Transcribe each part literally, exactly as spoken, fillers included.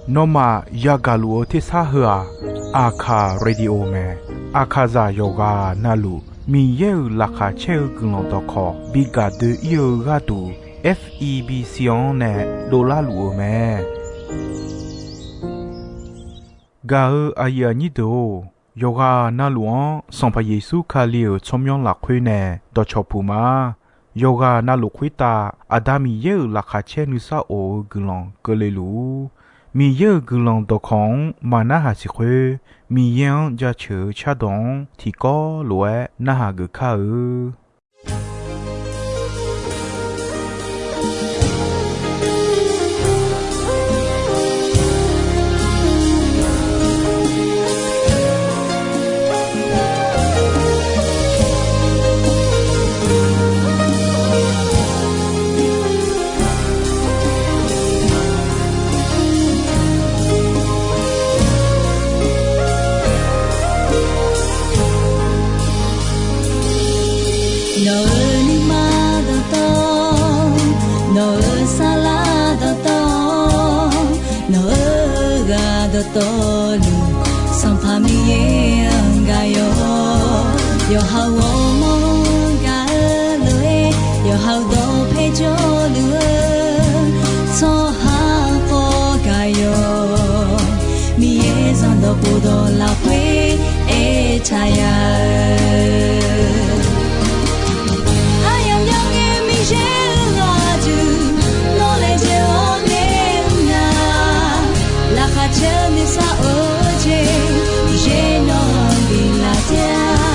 Nawmaf yagaq luf-eu tersar heu-aq, Aqkaq Radio mae. Aqkaqzaq yawqghaq navluf Miqyaer-euq laqkhaq caer-eu guiqlanq dawqkawq bi gaq doe-ir-eu gharduq, F E B C-anr nae dovlar luf-eu mae. Gaq-eu aqyuif aqnyir deuq-or, yawqghaq navluf-anr Sanqpaq Yeqsur Kali-euq tsawrmyanr lafkhoer nae dawqcawq puq ma. Yawqghaq navluf khoertav Aqda Miqyaer-euq laqkhaq caer nuisar of-eu guiqlanq keuvle luf-ur. Miqyaer-euq guiqlanq dawqkawq-anr maqnarhaq siq khoer, Miqyaer-anr jaceuq-eu cardawq-anr tiqkawv lof-aer narhaq geuf kar-eu. Nawq-euq nuima dawqtawv, nawq-euq saflar dawqtawv, nawq-euq ghaq dawqtawvluf, Sanqpaq Miqyaer-anr gaq yawq. Yawqha-euq ghawrmawr-anr gaq-eu lof-aer, yawqha-euq dawqpae jawrluf-eu tsawrhaq khawf gaq yawq. Miqyaer zanqdawq khofdawq lafkhoer aertaq ya-eu, aryamq myangae Miqyaer-euq ghaq duq, nawq laejae-awr nae mr nar, laqkhaq caer-eu nuisar of-eu jeq, Miqyaer nawq-anr biflaf taef-a.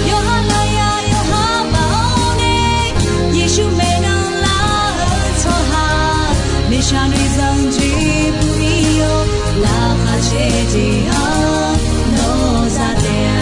Yawqha lafyaq yawqha baf-awr nae, Yeqsur maeqnan lar-eu tsawrhaq, miqshaq noeqzanq jeq puq-ir-awr, laqkhaq caer jeq-anr nawq za taef-a.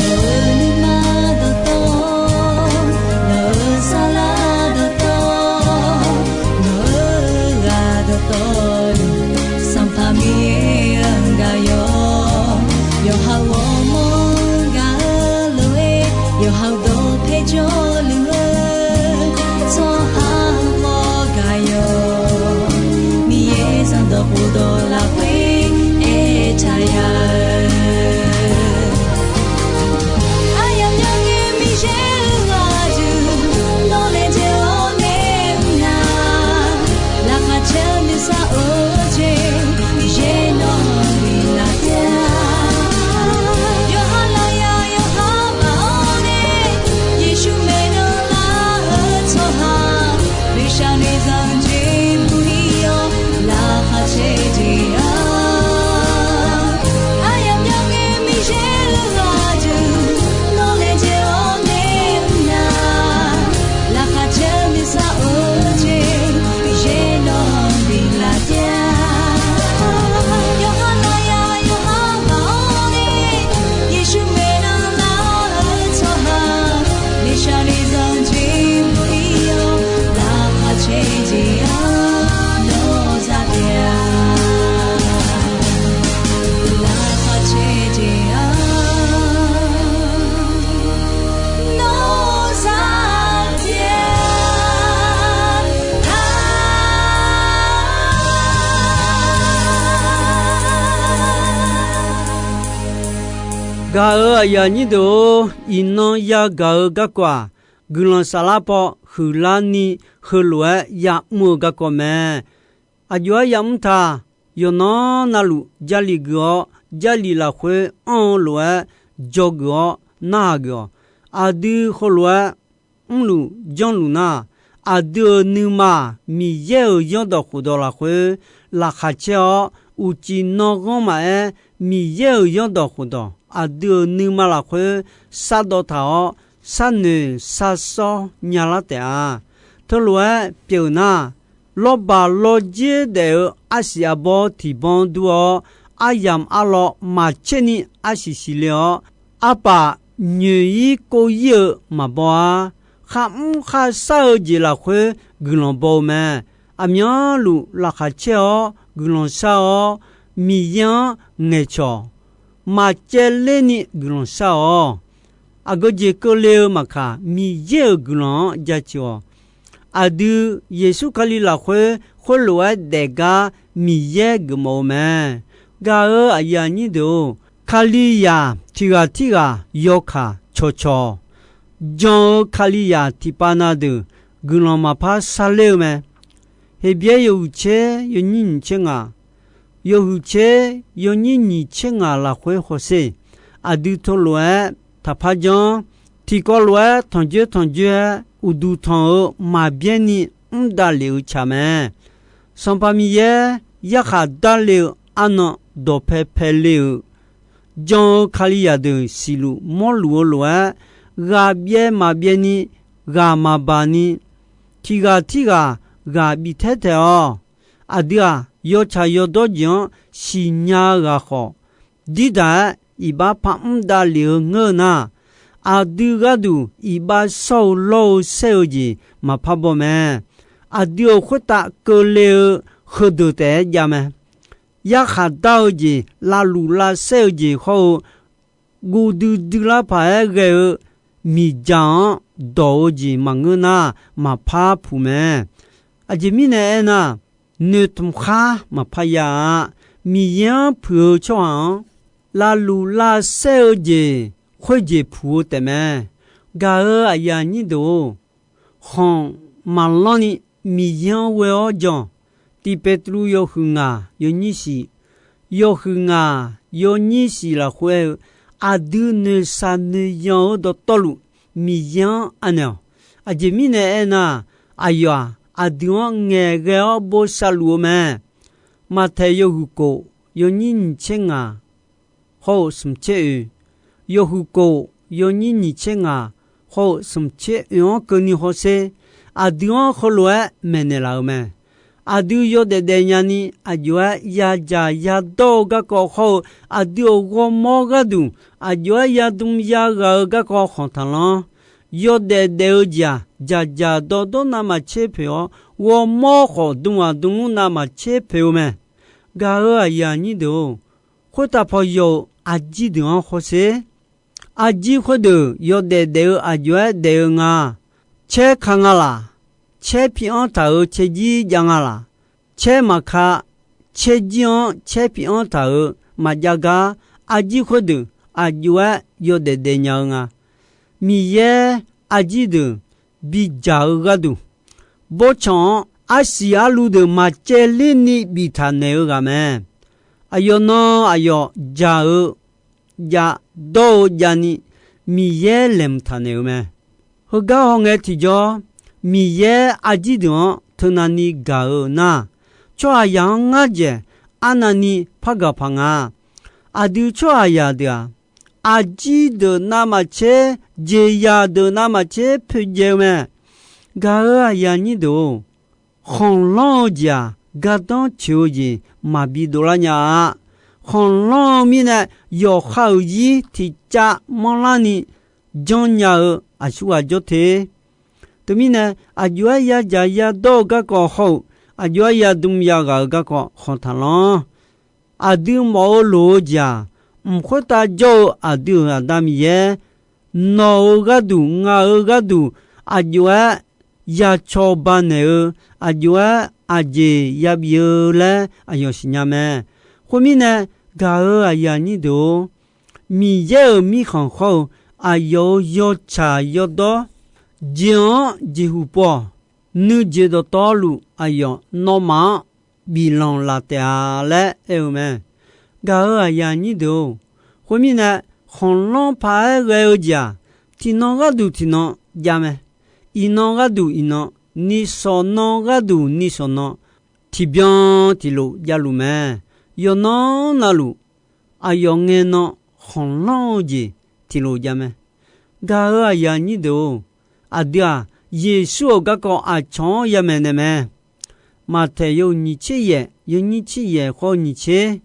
Nawq-euq nuima dawqtawv, nawq-euq saflar dawqtawv, nawq-euq ghaq dawqtawvluf, Sanqpaq Miqyaer-anr gaq yawq. Yawqha-euq ghawrmawr-anr gaq-eu lof-aer, yawqha-euq dawqpae jawrluf-eu tsawrhaq khawf gaq yawq. Miqyaer zanqdawq khofdawq lafkhoer aertaq ya-eu, aryamq myangae Miqyaer-euq ghaq duq, nawq laejae-awr nae mr nar, laqkhaq caer-eu nuisar of-eu jeq, Miqyaer nawq-anr biflaf taef-a. Yawqha lafyaq yawqha baf-awr nae, Yeqsur maeqnan lar-eu tsawrhaq, miqshaq noeqzanq jeq puq-ir-awr, laqkhaq caer jeq-anr, aryamq myangae Miqyaer-euq ghaq duq, nawq laejae-awr nae mr nar, laqkhaq caer-eu nuisar of-eu jeq, Miqyaer nawq-anr biflaf taef-a. Yawqha lafyaq yawqha baf-awr nae, Yeqsur maeqnan lar-eu tsawrhaq, miqshaq noeqzanq jeq puq-ir-awr, laqkhaq caer jeq-anr nawq za taef-a. Laqkhaq caer jeq-anr nawq za taef-a. Gaq-euq aqyuif aqnyir deuq-or, iqnan yagaq-eu garkawv-aq, guiqlanq saflar paw huiqlarni heulof-aer yamr-eu garkawv mae. Aqjox-aer yamr taq, yawqnan navluf Jarlif geuf-awr, Jarlif lafkhoer anr-eu lof-aer dzawgeuf-awr narhaq geuf-awq. Aqdui heulof-aer mrluf janrluf nar, aqdui-euq nuima-aq, Miqyaer-euq zanqdawq khofdawq lafkhoer laqkhaq caer-awr, uqcif nanghanr maqaer, Miqyaer-euq zanqdawq khofdawq aqdui-euq nuima lafkhoer sardawv taq-awr, sharnoeq sharsawr nyalar taef-a. teulof-aer pyeuf-euq nar, lawrbaq lawrjir daef-eu arsiq arbawr tiqbanr dur-awr, aryamq arlawr maqtser ni arsiq siqle-awr, arpaf nyoeq-ir kov-ir-eu maqbaw-ar. Kharmr kharshar-eu jeq lafkhoer guiqlanq baw-eu mae. Aqmyanluf laqkhaq caer-awr guiqlanq shar-awr, Miqyaer-anr ngaeqcawq, maqcaevler ni guiqlanq shar-awq. Aqgeu jeq keuvle-eu maqkaq, Miqyaer-euq guiqlanq-anr jaceuq-awq. Aqdui Yeqsur Kali lafkhoer khoerlof-aer daefgar Miqyaer geufmawf-eu mae. Gaq-euq aqyuif aqnyir deuq-or, Kalizaq tiq ghaq tirghaq yawkaq cawqcawq-awq. Jan-eu Kalizaq tiqpav na deuq guiqlanq maqpar sarler-eu mae. Heqbyaer yawhuiq tser yawnyir nyiq tser ngaq, yawhuiq tser yawnyir nyiq tser ngaq lafkhoer hawsher, aqdui teulof-aer taqpar janr. Tiqkawv lof-aer tanqjoer tanqjoer-aer uqduq tanq-eu maqbyaer ni mr davlef-eu tsaq mae. Sanqpaq Miqyaer yarkhaq darle-eu arnan dawqpae paele-euq jan-eu Kalizaq deuq siqluf mawrluf-eu lof-aer, ghaq byaev maqbyaev ni, ghaq maqbaq ni, tiq ghaq tirghaq ghaq bif taer taeq-awq. Aqdui-aq, yawtsaq yawdawr jeq-anr siqnya-eu ghaq khawf, dirdaq-aer iqbax parmr davlef-eu ngeur-eu nar, aqdui gharduq iqbax shawr-eu lawr-eu saer-eu jeq maqpar baw mae. Aqdui-euq khoertav keuvle-eu heudeuq taef-aer jav mae. Yarkhaq dar-eu jeq, lavluf lavsaer-eu jeq hawr-eu, guv duidui lar paq-aer ghae-eu miqdzaq-anr dawq-eu jeq maqngeur nar, maqpar puq mae. Aqjeq mirnae aernar, noeqtmq khar maqpar ya-a. Miqyaer-anr puiq-eu tsawrhaq-anr, lavluf lavsaer-eu jeq khoerjeq puq-eu taef mae. Gaq-euq aqyuif aqnyir deuq-or, khanq maqlanr ni Miqyaer-anr ghoe-awr jan. Tiq Beqtuvluv yawhuiq ngaq yawnyir shiq, yawhuiq ngaq yawnyir shiq lafkhoer-eu, aqdui noeqshaq noeqyanq-eu dawqtawvluf Miqyaer-anr anaeq-awq. Aqjeq mirnae aernar, aqyawf-aq, aqdui-anr ngaeqghae-awr bosav luf-eu mae. Maqtaeq yawhuiq kof yawnyir nyiq tser ngaq hawr-eu smq tser oeq, yawhuiq kof yawnyir nyiq tser ngaq hawr-eu smq tser oeq-anr keuvni hawsher, aqdui-anr heulof-aer maeqnaeq laf-eu mae. Aqdui yawdaef daef nyani aqjox-aer yadzaq yadawr-eu garkawv hawr-eu, aqdui-euq ghawrmawr gharduq aqjox-aer yadm yaghaq-eu garkawv khanq taqlanr. Yawdaef daef-eu jeq-aq, dzaqdzaq dawrdawr navmaqtser poeq-awr, ghawrmawr khawf dmghaq dmlmr navmaqtser poeq-eu mae. Gaq-euq aqyuif aqnyir deuq-or, khoertav paw yaw-eu arjir deuq-anr hawsher. Arjir khoerdeuq yawdaef daef-eu aqjox-aer daef-eu nga. Caer ka nga laq? Caer pi-anr taq-euq caerjir jav nga laq? Caer maqka, caerjir-anr caer pi-anr taq-euq maqjav gar, arjir khoerdeuq aqjox-aer yawdaef daef nya-eu nga. Miqyaer arjir deuq bidzaq-eu gharduq, bawrtsanq-anr arsiq arluv deuq maqcaevler ni biftaq naeq-eu ghaq mae. Aqyawf nan aqyawf dzaq-eu jav, dawr-eu javni Miqyaer laeqhmq taq naeq-eu mae. Heugar hawngae tiqjawr, Miqyaer arjir deuq-anr teunavni gaq-eu nar, tsawrhaqzaq-anr ngar dzaeq arnavni par gaq paq nga. Aqdui tsawrhaqzaq deuq-aq, arjir deuq navmaqtser, jeqzaq deuq navmaqtser poeqdzaeq-eu mae. Gaq-euq aqyuif aqnyir deuq-or, khanqlanr-eu jeq-aq, gardanr coeq-eu jeq maqbi dovlar nya-a. Khanqlanr-eu mirnae, yawqha-euq zir tiqcav manrlar ni janrnya-eu aqsurghaq jawr te. Teumirnae, aqjox-aer yadzaq yadawr-eu garkawv hawr-eu, aqjox-aer yadm yaghaq-eu garkawv khanq taqlanr. Aqdui mawf-eu loq-eu jeq-aq, mq khoertav jawr-eu aqdui-euq Aqda Miqyaer, nawq-euq gharduq, ngaq-euq gharduq, aqjox-aer ya cawba naeq-eu, aqjox-aer aqjeq yabif-eu laer aqyawf siqnya mae. Khoermirnae, gaq-euq aqyuif aqnyir deuq-or, Miqyaer-euq mirkhanq hawr-eu aqyawf-euq yawtsaq yawdawr, jeq-anr jeqhuq pov-awq. Nuijeq dawqtawvluf aqyawf nawmaf-anr biflanq laf taef-a laer aer-eu mae. Gaq-euq aqyuif aqnyir deuq-or, khoermirnae, khanqlanr paq-aer ghae-eu jeq-aq, tiqnan gharduq tiqnan jav mae. Iqnan gharduq iqnan, nishawq nan gharduq nishawq nan, tiqbyan tiqlof javluf mae. Yawqnan navluf, aqyawf ngae nan khanqlanr-eu jeq tiqlof jav mae. Gaq-euq aqyuif aqnyir deuq-or, aqdui-aq, Yeqsur-euq garkawv aqcawq-anr yamaeq naeq mae. Maqtaeq yawhuiq nyiq tser yaef, yawnyir tser yaef khawr-eu nyiq tser,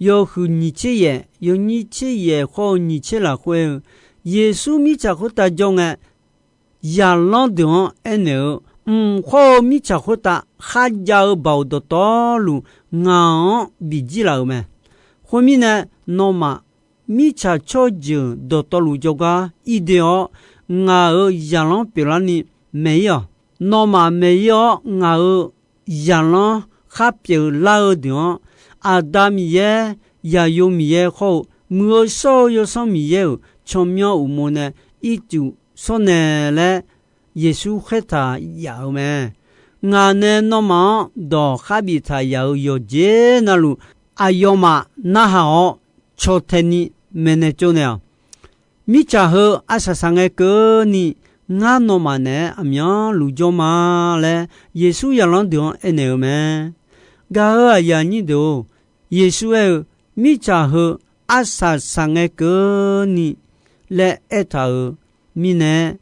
yawhuiq nyiq tser yaef, yawnyir tser yaef khawr-eu nyiq tser lafkhoer-eu, Yeqsur mirtsaq khoertav jawr ngae, zaqlanr deuq-anr aernaeq-eu, mq khawr-eu mirtsaq khoertav kharjav-eu baoq dawqtawvluf ngaq-anr bijir laf-euq mae. Khoermirnae, nawmaf mirtsaq tsawrjeuq dawqtawvluf jawrgar ir doe-awr, ngaq-euq zaqlanr pyeuflarni maeq-ir-awq. Nawmaf maeq-ir-awr, ngaq-euq zaqlanr khar pyeuflar-eu deuq-anr, Aqda Miqyaer, Zaqyo Miqyaer khawr-eu Muiq-eu shawr-eu Yawsanr Miqyaer-euq tsawrmyanr uqmov nae ircuf shawr nae laer Yeqsur khaertaq yaf-euq mae. Ngaq nae nawmaf-anr dawq khar biftaq yaf-euq yawqjeq navluf, aqyawfmaf narhaq-awr caw tae ni maeqnaeq tsovnaeq-awq. Mirtsaq heu arsaq saqngae keuvni, ngar nawmaf naeq-aer aqmyanluf jawr ma laer, Yeqsur zaqlanr deuq-anr aernaeq-eu mae. Gaq-euq aqyuif aqnyir deuq-or, Yeqsur aer-eu, mirtsaq heu arsaq saqngae keuvni laer aertaq-euq mirnae,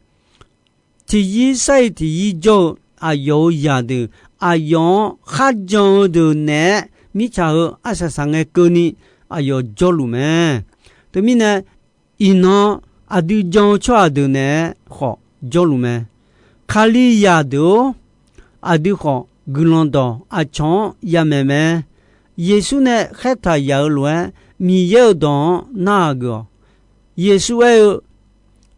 tiqyir sar-iq tiqyir jawr-eu aqyawf-euq zaqdeuq, aqyawf-anr kharjan-eu deuq naeq-aer, mirtsaq heu arsaq saqngae keuvni aqyawf jawrluf mae. Teumirnae, iqnan aqdui jan-eu tsawrhaq deuq naeq-aer khawf jawrluf mae. Kalizaq deuq-or, aqdui khawf guiqlanq dawq aqcawq-anr yamaeq mae. Yeqsur nae khaertaq yaf-eu lof-aer, Miqyaer-euq dawq-anr narhaq geuf-awq. Yeqsur aer-eu,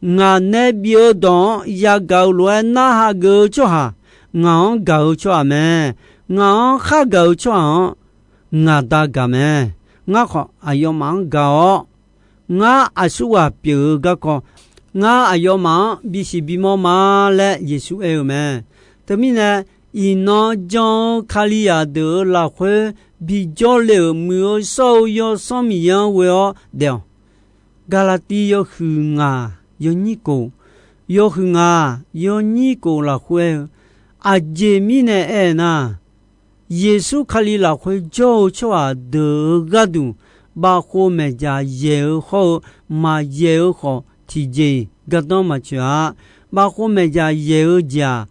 Ngaq nae bif-eu dawq-anr yagaq-eu lof-aer narhaq geuf-eu tsawrhaq, ngaq-anr gaq-eu tsawrhaq mae. Ngaq-anr khar gaq-eu tsawrhaq-anr, ngaq Da gaq mae. Ngar khawf aqyawfmaf-anr gaq-awr, ngar aqsurghaq pyeuf-eu garkawv, ngar aqyawfmaf-anr bisiq bimawr ma laer Yeqsur aer-eu mae. Teumirnae, iqnan jan-eu Kalizaq deuq-euq lafkhoer bijawr le-euq Muiq-eu shawr-eu Yawsanr Miqyaer-anr ghoe-awr daef-awq. Gaqlaqtiv yawhuiq ngaq yawnyir kof, yawhuiq ngaq yawnyir kof lafkhoer-eu, aqjeq mirnae aernar, Yeqsur Kali lafkhoer jawr-eu tsawrhaq deuq-euq gharduq, bavkhov maeqjaq yaeq-eu hawr-eu maqyaeq-eu khawf, tiqjeq-iq gardanr maqtsoeq-a. Bavkhov maeqjaq yaeq-eu jeq-aq,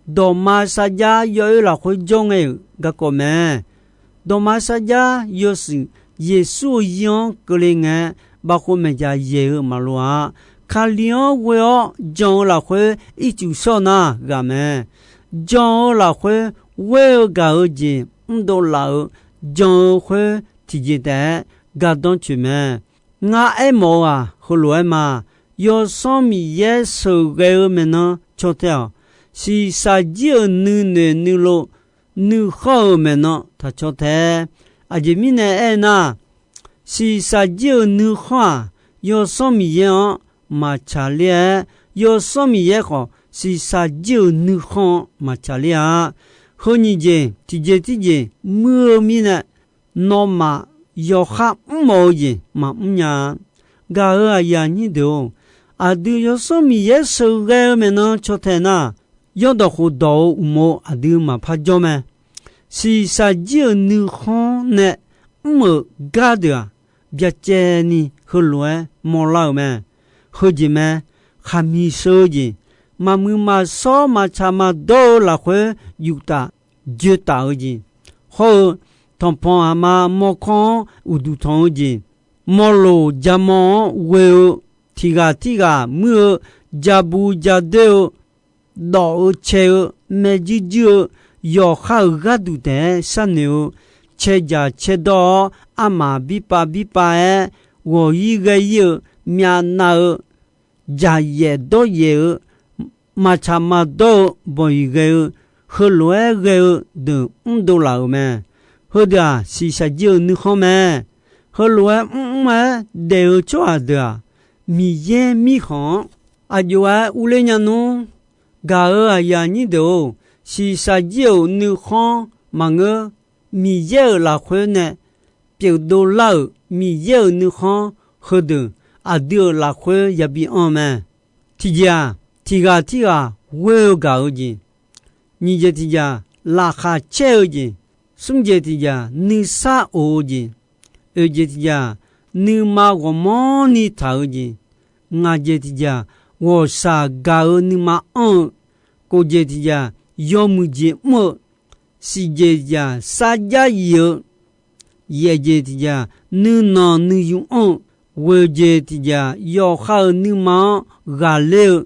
dawqma sarjax yawoer lafkhoer jawr ngae-euq garkawv mae. Dawqma sarjax yawshuif Yeqsur-euq zir-anr keuvle ngae-aer, bavkhov maeqjaq yaeq-eu maqloq-a. Kali-anr ghoe-awr jan-eu lafkhoer ircuf shawr nar ghaq mae. Jan-eu lafkhoer ghoer-eu gaq-eu jeq mrdov laf-euq jan-eu khoer tiqjeq taef-aer gardanr tsoeq mae. Ngar aermawf-eu-aq, heulof-aer ma. Yawsanr Miqyaer sheuqghae-eu maeqnan caw tae-awq. Shiqshaq jir-euq nuinoeq nuilov nuikhanr-euq maeqnan taq caw tae. Aqjeq mirnae aernar, shiqshaq jir-euq nuikhanr-aq, Yawsanr Miqyaer-anr maqtsaq ler-aer, Yawsanr Miqyaer khawf shiqshaq jir-euq nuikhanr-anr maqtsaq ler-a. Heu nyiq jeq tiqjeq tirjeq muir-eu mirnae, nawmaf yawqha mrmawf-eu jeq maqmr nya-a. Gaq-euq aqyuif aqnyir deuq-or, aqdui Yawsanr Miqyaer sheuqghae-eu maeqnan caw tae nar, yawrdawq khofdawq-euq uqmov aqdui maqpar jawr mae. Shiqshaq jir-euq nuikhanr nae mr-euq gar deuq-aq, byacaevni heulof-aer mawrlar-euq mae. Heujeq mae. Khaqmiq sheu-eu jeq, maqmuiq maqshawr maqtsaq maqdawr-eu lafkhoer yuftaf joetaf-eu jeq, hawr-eu tanqpanq aqma mawrkawr-anr uqduq tanq-eu jeq, mawrloq jamawr-anr ghoe-eu, tiqghaq tirghaq muir-eu, jabu jadoer-eu, dawf-eu cae-eu, maerjuir juir-eu, yawqha-euq gharduq taef-aer sharnoeq-eu, caerjaq caerdawr-awr armaf birpav birpav-aer ghawq-ir ghae-ir-eu, myavnav-eu, jaqyaef dawryaef-eu, maqtsaq maqdawr-eu bawq-iq ghae-eu, heulof-aer ghae-eu deuq mrdov laf-euq mae. Heudeuq-aq, shiqshaq jir-euq nuikhanr mae. Heulof-aer mrmr-aer daef-eu tsawrhaq deuq-aq, Miqyaer Mirkhanq-anr aqjox-aer urler nya nmr. Gaq-euq aqyuif aqnyir deuq-or, shiqshaq jir-euq nuikhanr maqngeur. Miqyaer-euq lafkhoer nae pyeufdov lar-euq Miqyaer-euq nuikhanr heudeuq aqdui-euq lafkhoer yabi anr-eu mae. Tiqjeq-aq, tiqghaq tirghaq ghoer-eu gaq-eu jeq. Nyiq jeq tiqjeq-aq, laqkhaq caer-eu jeq. Smr jeq tiqjeq-aq, nuisar of-eu jeq. Oeq jeq tiqjeq-aq, nuima ghawqmanrni taq-eu jeq. Ngaq jeq tiqjeq-aq, ghawqshaq gaq-eu nuima anr-eu. Khof jeq tiq jeq-aq, yawmuiq jeq mr-eu, siq jeq tiq jeq-aq, sarjax yif-eu, yaef jeq tiq jeq-aq, nuinanq nuiyu anr-eu, ghoeq jeq tiq jeq-aq, yawqha-euq nuima-anr ghaqler-eu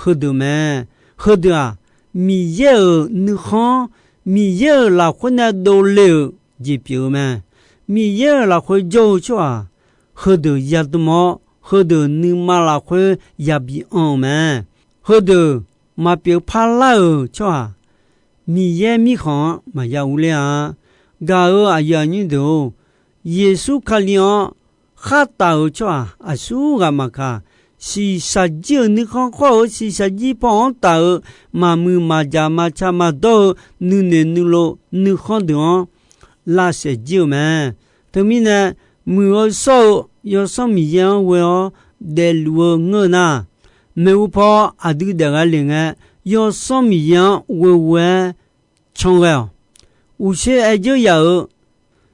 heudeuq mae. Heudeuq-aq, Miqyaer-euq nuikhanr, Miqyaer-euq lafkhoer nae dovle-euq jeq pyeuf-eu mae. Miqyaer-euq lafkhoer jawr-eu tsawrhaq heudeuq yadm-awr, heudeuq nuima lafkhoer yabi anr-eu mae. Heudeuq maqpyeuf parlar-euq tsawrhaq, Miqyaer mirkhanq-anr maqya urler-a. Gaq-euq aqyuif aqnyir deuq-or, Yeqsur Kali-anr khar taf-euq tsawrhaq aqsur ghaq maqkaq, shiqshaq jir-euq nuikhanr khawr-eu shiqshaq jir paw-anr taf-eu maqmuiq maqjaq maqca maqdawr-eu nuinoeq nuilov nuikhanr deuq-anr lavsaef jir-euq mae. Teumirnae, muiq-eu shawr-eu Yawsanr Miqyaer-anr ghoe-awr daefluf-eu ngeur-eu nar, maeqhu paw aqdui daef ghae le ngae, Yawsanr Miqyaer-anr ghoeghoe-aer can ghae-awq. Uqsher aer dzeur yaf-euq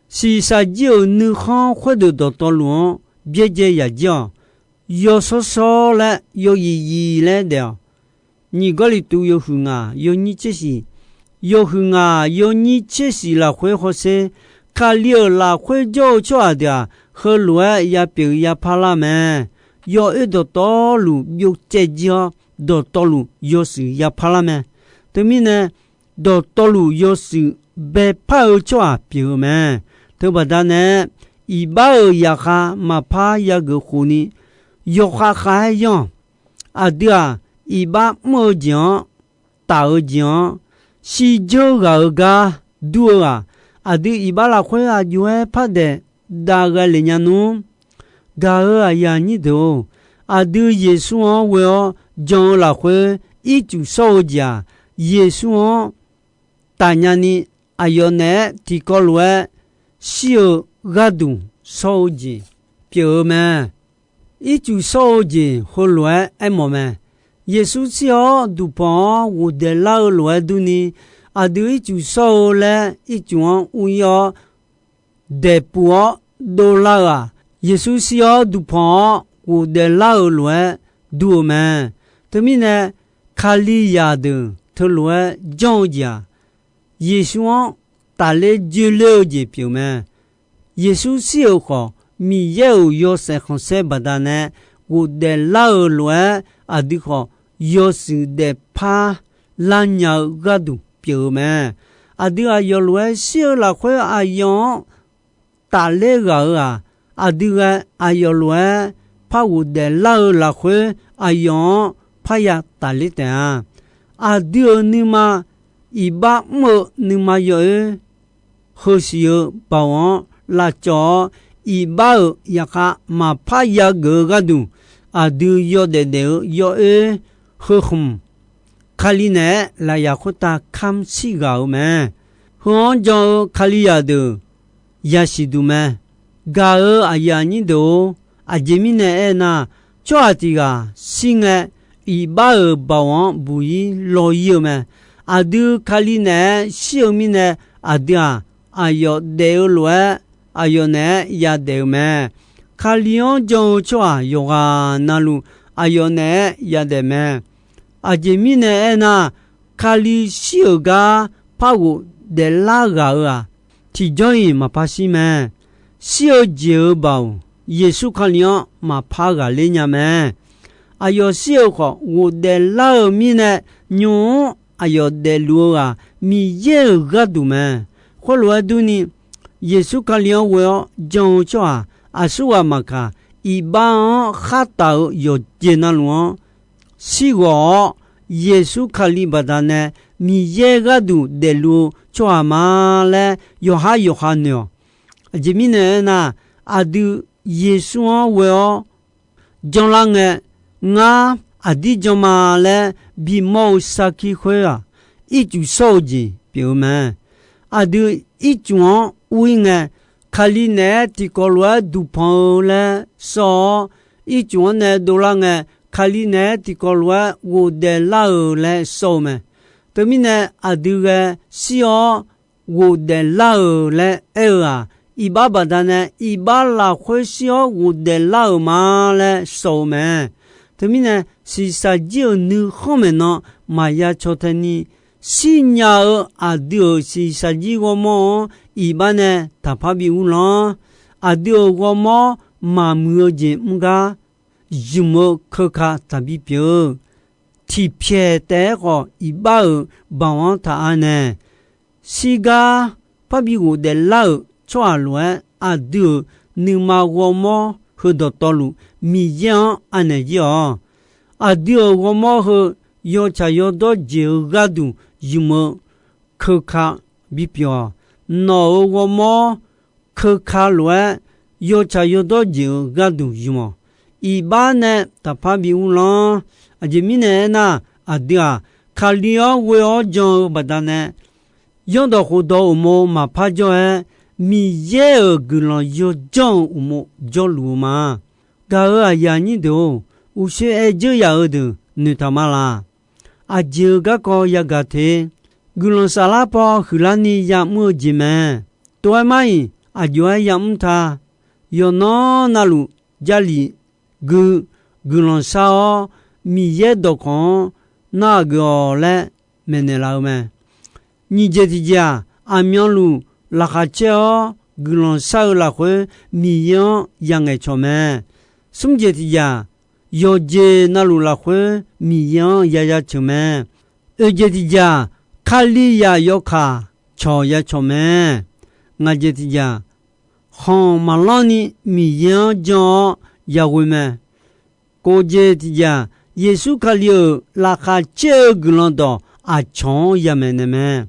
shiqshaq jir-euq nuikhanr khoerdeuq dawqtawvluf-anr byaerdzae yaq jir-awq. Yawshawr shawr laer, yawyif yif laer daef-awq. Nyiq Gawrliqtu yawhuiq ngaq yawnyir tser shiq, yawhuiq ngaq yawnyir tser shiq lafkhoer hawsher, Kali-euq lafkhoer jawr-eu tsawrhaq deuq-aq, heulof-aer yapyeuf yapar lar mae. Yawoer dawqtawvluf byovcaev jir-awr, dawqtawvluf yawshuif yapar lar mae. Teumirnae, dawqtawvluf yawshuif baepar-eu tsawrhaq pyeuf-eu mae. Teubaqda nae, iqbax-euq zaqkhav maqpar yageuf khofni, yawkhav khav-aer yanr-awq. Aqdui-aq, iqbax mr-eu jeq-anr, taf-eu jeq-anr, shirdzeur ghaq-eu gar dur-eu-aq, aqdui iqbax lafkhoer aqjox-aer par daef dav ghae le nya nmr. Gaq-euq aqyuif aqnyir deuq-or, aqdui Yeqsur-anr ghoe-awr jan-eu lafkhoer ircuf shawr-eu jeq-aq, Yeqsur-anr tafnya ni aqyawf naeq-aer tiqkawv lof-aer shir-eu gharduq shawr-eu jeq pyeuf-eu mae. Ircuf shawr-eu jeq heulof-aer aermawf mae. Yeqsur shir-awr duqpanq-anr ghofdaef lar-eu lof-aer durni, aqdui ircuf shawr-eu laer ircuf-anr ur ir-awr daeqpuq-awr dovlar-eu-aq, Yeqsur shir-awr duqpanq-awr ghofdaef lar-eu lof-aer dur-eu mae. Teumirnae, Kalizaq deuq teulof-aer janr-eu jeq-aq, Yeqsur-anr tafler joeler-eu jeq pyeuf mae. Yeqsur shir-euq khawf, Miqyaer-euq yawshaef khanqsaer baqdanae ghofdaef lar-eu lof-aer, aqdui khawf yawshuif daefpar lar nya-eu gharduq pyeuf-eu mae. Aqdui aqyawf lof-aer shir-eu lafkhoer aqyawf-anr tafler ghaq-eu-aq, aqdui ghae aqyawf lof-aer par ghofdaef lar-eu lafkhoer aqyawf-anr parya tafler taef-a. Aqdui-euq nuima, iqbax mr-eu nuima yawoer, heusiq-eu baoq-anr lavcawv-awr, iqbax-euq zaqkhav maqpar yageuf-eu gharduq, aqdui yawdaef daef-eu yawoer heu khmq, Kali naeq-aer lafyaq khoertav kamr shir ghaq-eu mae. Heu-anr jan-eu Kalizaq deuq yasiq duq mae. Gaq-euq aqyuif aqnyir deuq-or, aqjeq mirnae aernar, tsawrhaq tiq ghaq shir ngae, iqbax-euq baoq-anr buq-ir law-ir-eu mae. Aqdui Kali naeq-aer shir-eu mirnae, aqdui-aq, aqyawf daef-eu lof-aer aqyawf naeq-aer yadaef-eu mae. Kali-anr jan-eu tsawrhaq yawqghaq navluf aqyawf naeq-aer yadaef mae. Aqjeq mirnae aernar, Kali shir-euq gar par ghofdaef lar ghaq-eu-aq, tiqjawr-iq maqpar shir mae. Shir-eu jeq-euq baoq, Yeqsur Kali-anr maqpar ghaqler nya mae. Aqyawf shir-euq khawf, ghofdaef lar-eu mirnae, nymq-mr aqyawf daefluf-eu ghaq Miqyaer-euq gharduq mae. Khoerlof-aer durni, Yeqsur Kali-anr ghoe-awr jan-eu tsawrhaq aqsurghaq maqkaq, iqbax-anr khar taf-eu yawqjeq navluf-anr shir ghawq-awr, Yeqsur Kali baqdanae Miqyaer gharduq daefluf-eu tsawrhaq ma laer yawqhar yawqha noeq-awq. Aqjeq mirnae aernar, aqdui Yeqsur-anr ghoe-awr janlar ngae, ngar aqdir jan ma laer bimawr-eu sarkir khoer-aq, ircuf shawr-eu jeq pyeuf-eu mae. Aqdui ircuf-anr ur-ir ngae, Kali naeq-aer tiqkawv lof-aer duqpanq-eu laer sawr-awr, ircuf-anr nae dovlar ngae, Kali naeq-aer tiqkawv lof-aer ghofdaef lar-euq laer sawr-eu mae. Teumirnae aqdui ghae shir-awr ghofdaef lar-euq laer aer-eu-aq, iqbax baqdanae iqbax lafkhoer shir-awr ghofdaef lar-euq ma laer sawr-eu mae. Teumirnae, shiqshaq jir-euq nuikhanr maeqnan maqya caw tae ni, shirnya-eu aqdui-euq shiqshaq jir ghawrmawr-anr iqbax nae taqpar bi uvlanr. Aqdui-euq ghawrmawr maqmuiq-eu jeq mr gar, zmq-eu keuka taqbi pyeuf-eu, tiqpyaeq taef-aer khawf iqbax-euq baoq-anr taq anaeq. Shirgar parbi ghofdaef lar-euq tsawrhaq lof-aer, aqdui-euq nuima ghawrmawr heu dawqtawvluf Miqyaer-anr anaeq jir-awq. Aqdui-euq ghawrmawr heu yawtsaq yawdawr jeq-eu gharduq zmq-eu keuka bipyeuf-awq. Nawq-euq ghawrmawr keuka lof-aer yawtsaq yawdawr jeq-eu gharduq zmq-awq. Iqbax nae taqpar bi uvlanr. Aqjeq mirnae aernar, aqdui-aq, Kali-anr ghoe-awr jan-eu baqdanae, zanrdawq khofdawq uqmov maqpar jawr-aer, Miqyaer-euq guiqlanq yawdzanr-eu uqmov jawrluf-eu ma. Gaq-euq aqyuif aqnyir deuq-or, uqshoe aer dzeur yaf-eu deuq noeqtaq ma laq. Aqjeq-euq garkawv yagaq te. Guiqlanq saflar paw huiqlarni yamr-eu jeq mae. Tov-aer mar-iq, aqjox-aer yamr ta. Yawqnan navluf, Jarlif gui guiqlanq shar-awr, Miqyaer dawqkawq-anr narhaq geuf-awq laer maeqnaeq laf-eu mae. Nyiq jeq tiq jeq-aq, aqmyanluf laqkhaq caer-awr guiqlanq shar-eu lafkhoer Miqyaer-anr yangaeq cawq mae. Smr jeq tiq jeq-aq, yawqjeq navluf lafkhoer Miqyaer-anr yaya ceuq mae. Oeq jeq tiq jeq-aq, Kalizaq yawkaq cawq ya cawq mae. Ngaq jeq tiq jeq-aq, khanq maqlanr ni Miqyaer-anr jan-awr yaghoe mae. Kof jeq tiq jeq-aq, Yeqsur Kali-euq laqkhaq caer-eu guiqlanq dawq aqcawq-anr yamaeq naeq mae.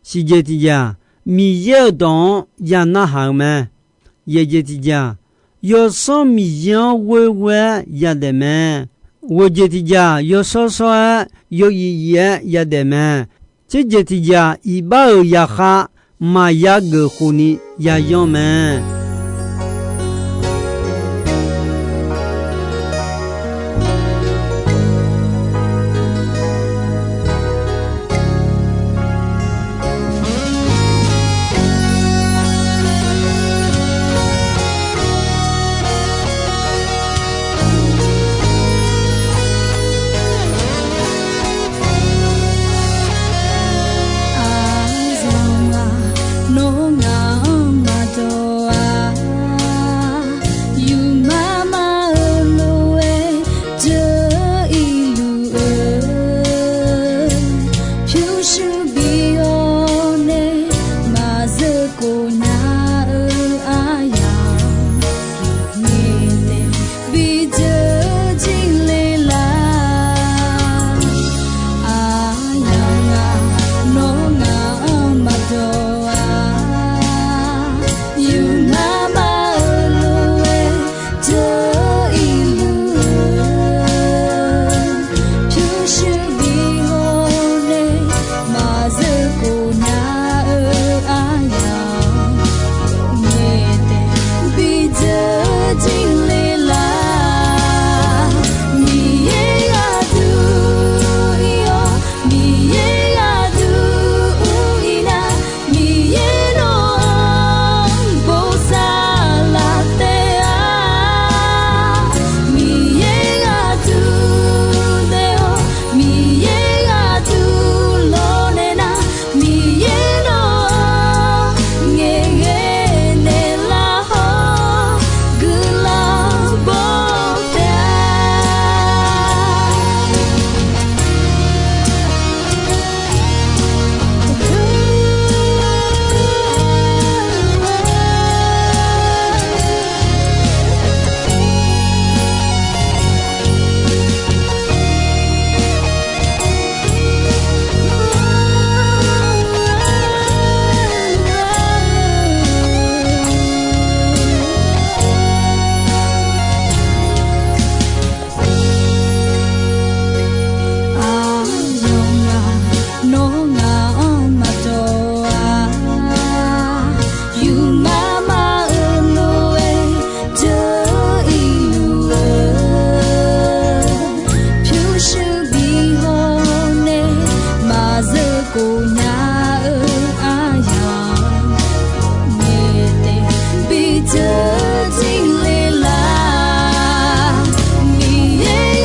Siq jeq tiq jeq-aq, Miqyaer-euq dawq-anr ya narhaq-eu mae. Yaeq jeq tiq jeq-aq, Yawsanr Miqyaer-anr ghoer ghoer-aer yadaef mae. Ghoeq jeq tiq jeq-aq, yawshawr shawr-aer yawyif yif-aer yadaef mae. Tser jeq tiq jeq-aq, iqbax-euq zaqkhav maqya geuf khofni yayanr mae. Aqyawf-aq, nawr ngaq-anr maqdawq-a. Yufmar mar-eu lof-aer deuq-ir luf-eu, pyurshuir bi hawr nae maqzeur khof nya-eu aryamq, ngaeq nae bi deuq jir le lar. Aqyawf-aq, nawr ngaq-anr maqdawq-a. Yufmar mar-eu lof-aer deuq-ir luf-eu, pyurshuir bi hawr nae maqzeur khof nya-eu aryamq, ngaeq nae bi deuq jir le lar. Miqyaer gharduq ir-awr, Miqyaer gharduq ur-ir nar, Miqyaer nawq-anr bosav laf taef-a. Miqyaer gharduq daef-awr, Miqyaer gharduq lawrnaeq nar, Miqyaer nawq-anr ngaeqghae naeqlaf hawr guiqlanq baw taef-a. Aqyawf-aq, nawr ngaq-anr maqdawq-a. Yufmar mar-eu lof-aer deuq-ir luf-eu, pyurshuir bi hawr nae maqzeur khof nya-eu aryamq, ngaeq nae bi deuq jir le lar. Miqyaer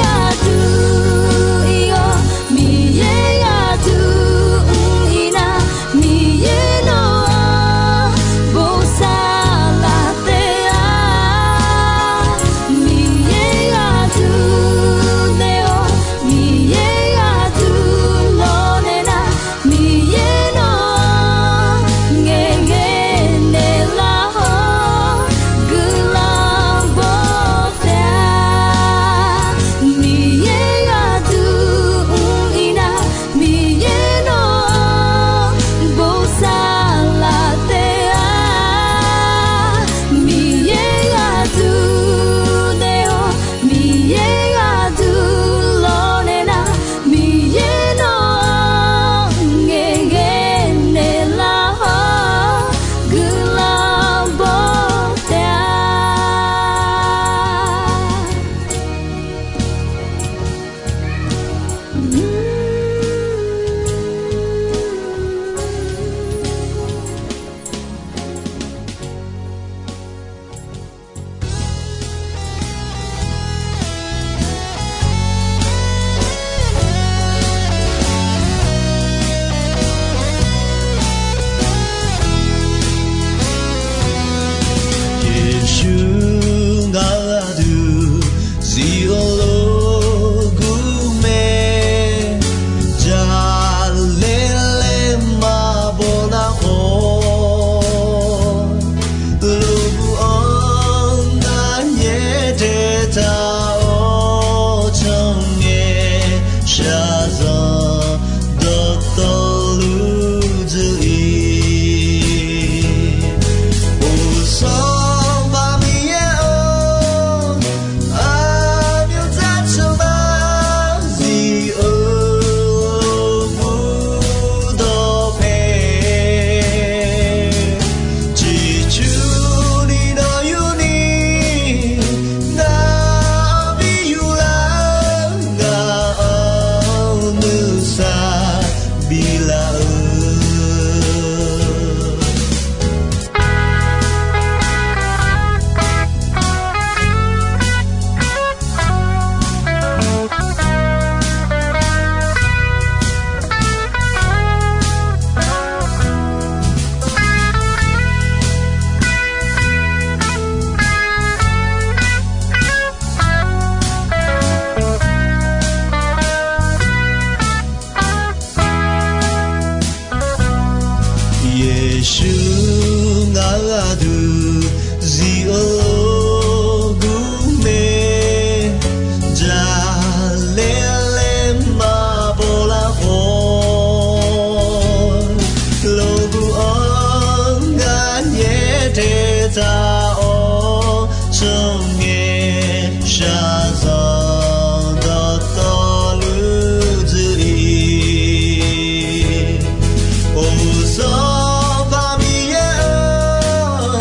Yeqsur ngaq-euq aqdui zif-eu lof-aer gur mae, jaqlaer laer maqbaw lar khawf, lof-aer gur-anr ngar nyaer tae taq-awr, tsawrngae shaqzanq dawqtawvluf dzuir-ir. Or, Sanqpaq Miqyaer-or,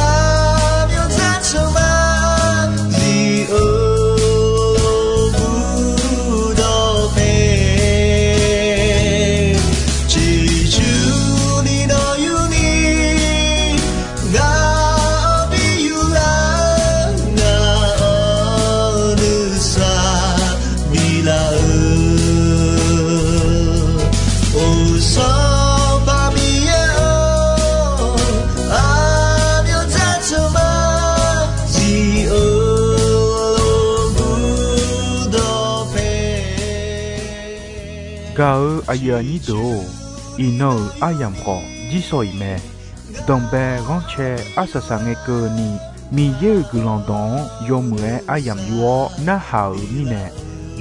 aqmyanzaq tsawrmyanr zif-eu lof-aer gur dawqpae, ciqcurni nawq yurni, ngaq-anr bi yurlar, ngaq-anr nuisar biflaf-eu. Or, Sanqpaq Miqyaer-or, aqmyanzaq tsawrmyanr zif-eu lof-aer gur dawqpae. Gaq-eu aqyuif aqnyir deuq-or, iqnan-euq aryamq khawf jirsawq iq mae. Danqbae ghanrcae arsaq saq ngae keuvni, Miqyaer-euq guiqlanq dawq-anr yawmuiq-aer aryamq yur-awr narhaq-euq mirnae,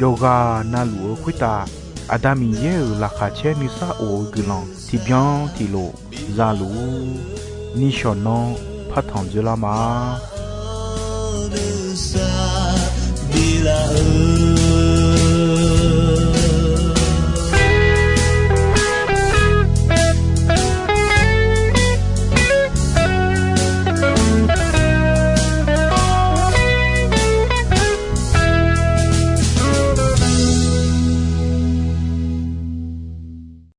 yawqghaq navluf-eu khoertav Aqda Miqyaer-euq laqkhaq caer nuisar of-eu guiqlanq tiqbyan tiqlof zaluf-ur. Nishawq nanr partanq dzoerlar ma.